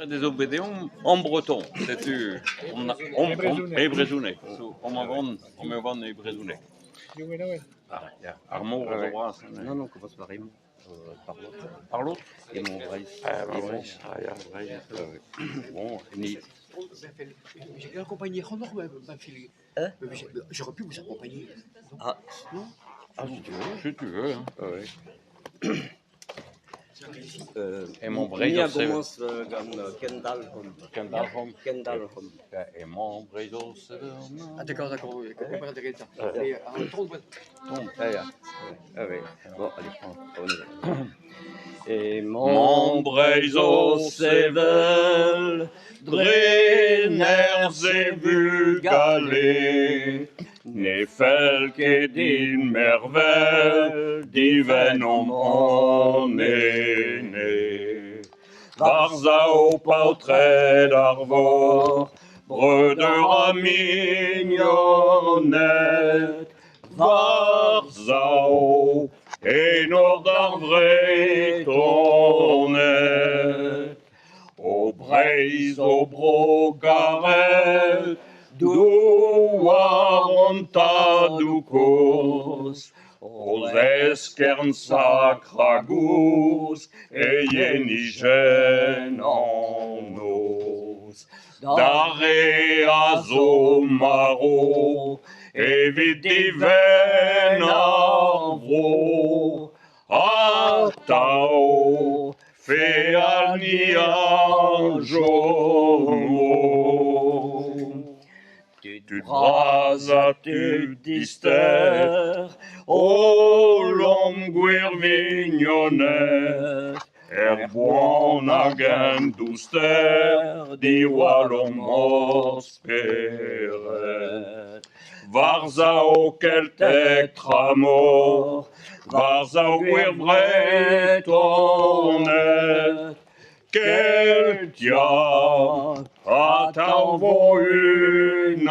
Ez eo bet deomp en breton, setu on e brezhoneg, omp a vont omp a vont e brezhoneg. Ah ya, ar mor a zo bras. Non, non, commence par emañ, par l'autre. Par l'autre? Emañ Breizh. Ah Breizh, ah ya, Breizh. Bon, ni. J'ai accompagné Hein? J'aurais pu vous accompagner. Ah. Non? Ah, si tu veux. Si tu veux, hein. Ouais. Euh, Emañ Breizh me a o sevel. gomañs gant Kendalc'homp. Kendalc'homp. Kendalc'homp. Emañ Breizh o sevel. Ah d'accord, d'accord, oui, Mais Ah, ya. Ah oui. Bon, allez, on y va. Emañ Mañ Breizh o sevel dre nerzh e vugale Ne fell ket din mervel divennomp an ene War-sav paotred Arvor breudeur ha mignoned War-sav enor d'ar Vretoned O Breizh, o bro garet, douar hon tadoù-kozh, O eskern sakr a gousk e yenijenn an noz. D'ar re a zo marv evit divenn ar vro, Atav feal ni a chomo. Tud bras ha tud dister, holl omp gwir vignoned, Er boan hag en douster diwallomp hor spered. War-sav Kelted tramor, war-sav gwir Vretoned, Keltia atav vo unanet.